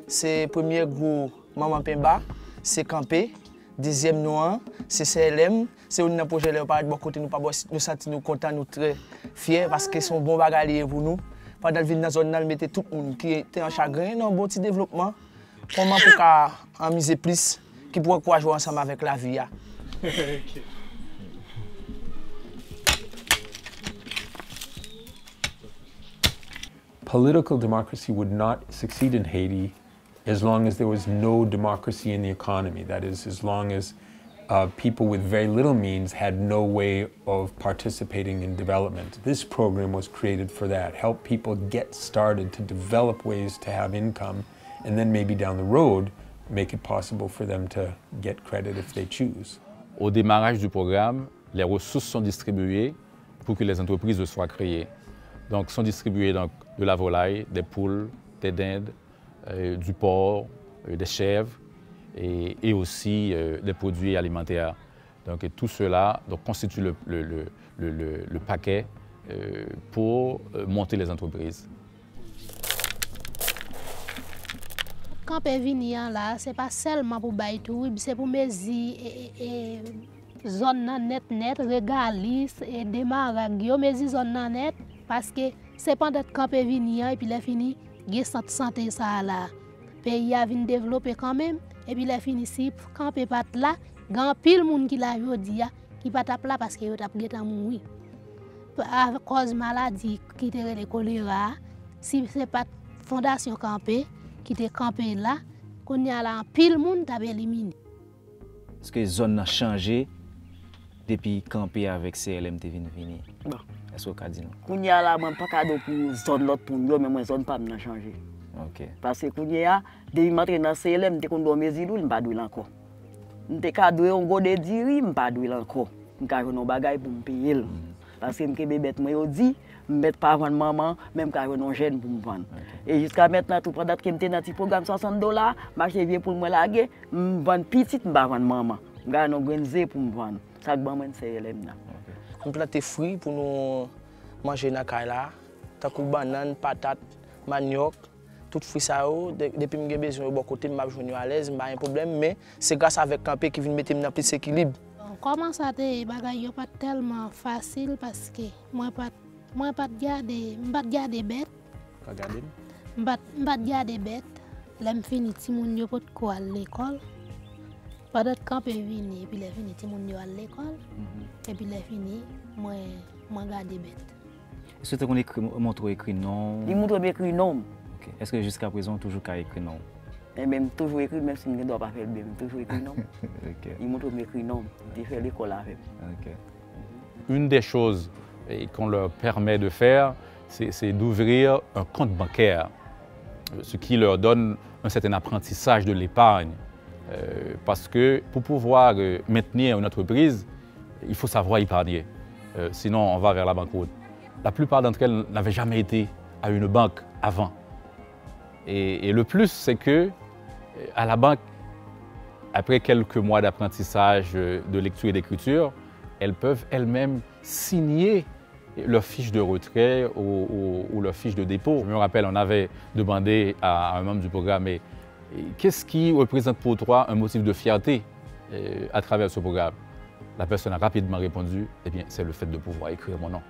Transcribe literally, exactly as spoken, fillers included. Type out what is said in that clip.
Se premye gwo manman penba, se Kanpe. Dezyèm non an, se C L M. Se youn nan pwojè lè yo parèt bò kote nou pa bò, nou santi nou kontan, nou trè fyè paske se yon bon bagay li ye pou nou. Pandan l vin nan zòn nan, l mete tout moun ki te an chagren nan yon bon ti devlopman. Kòman pou ka anmize plis, ki pou ankouraje w ansanm avèk lavi a. Political democracy would not succeed in Haiti as long as there was no democracy in the economy. That is, as long as uh, people with very little means had no way of participating in development. This program was created for that, help people get started to develop ways to have income, and then maybe down the road, make it possible for them to get credit if they choose. Au démarrage du programme, les ressources sont distribuées pour que les entreprises soient créées. Donc, sont distribuées donc, de la volaille, des poules, des dindes, euh, du porc, euh, des chèvres et, et aussi euh, des produits alimentaires. Donc, et tout cela donc, constitue le, le, le, le, le paquet euh, pour euh, monter les entreprises. Kanpe vini an la, se pa sèlman pou bay tourib, se pou mezi e, e, e, zòn nan nèt nèt, regalis, e demarag yo, mezi zòn nan nèt, paske se pandan kanpe vini an, epi lè fini, gen sant sante sa a la. Peyi a vin devlope kanmenm, epi lè fini si kanpe pa t la, gen anpil moun ki la jodi a, ki pa t ap la paske yo t ap gentan mouri. Akòz maladi ki te rele kolera a, si se pa t fondasyon kanpe ki te kanpe la, kounye a la anpil moun t ap elimine. Èske zòn nan chanje depi kanpe avèk C L M te vin vini? Bon. Èske w ka di nou? Kounye a la, mwen pa ka di w pou zòn lòt moun yo, men mwen zòn pa m nan chanje. Ok. Paske kounye a, depi m antre nan C L M, m te konn dwe yon mezi lwil, m pa dwe l ankò. M te ka dwe yon gode diri, m pa dwe l ankò. M ka jwenn yon bagay pou m peye l. Paske m kenbe bèt mwen yo di, m mèt pa vann manman, men m ka jwenn yon jèn pou m vann. E jiska mentnan tou, pandan ke m te nan ti pwogram swasant dola, m achte vye poul mwen lage, m vann pitit, m pa vann manman. M ka jwenn yon grenn ze pou m vann. Sa k ban mwen C L M nan. M plante fwi pou nou manje nan kay la, tankou bannann, patat, manyòk, tout fwi sa yo, depi m gen bezwen yo bò kote m, m ap jwenn yo alèz, m pa gen pwoblèm, men se gras avèk kanpe ki vin mete m nan plis ekilib. Bon, kòman sa te ye, bagay yo pa t tèlman fasil paske mwen pa t, mwen pa t gade, m pa t gade bèt. Pa gade m? M pa t, m pa t gade bèt. Lè m fini, timoun yo potko al lekòl. Pandan kanpe vini, epi lè fini, timoun yo al lekòl. Epi lè fini, mwen, mwen gade bèt. Èske w te konn ekri, montre w ekri non w? Li montre m ekri non m. Ok. Èske jiskaprezan w toujou ka ekri non w? Enben, m toujou ekri l, menm si m gen dwa pa fè l byen, m toujou ekri non m. Ok. Li montre m ekri non m. Li te fè lekòl avè m. Ok. Une des choses qu'on leur permet de faire, c'est d'ouvrir un compte bancaire, ce qui leur donne un certain apprentissage de l'épargne. Euh, parce que pour pouvoir euh, maintenir une entreprise, il faut savoir épargner. Euh, sinon, on va vers la banqueroute. La plupart d'entre elles n'avaient jamais été à une banque avant. Et, et le plus, c'est que euh, à la banque, après quelques mois d'apprentissage euh, de lecture et d'écriture, elles peuvent elles-mêmes signer leur fiche de retrait ou, ou, ou leur fiche de dépôt. Je me rappelle, on avait demandé à un membre du programme, mais qu'est-ce qui représente pour toi un motif de fierté euh, à travers ce programme? La personne a rapidement répondu, eh bien, c'est le fait de pouvoir écrire mon nom.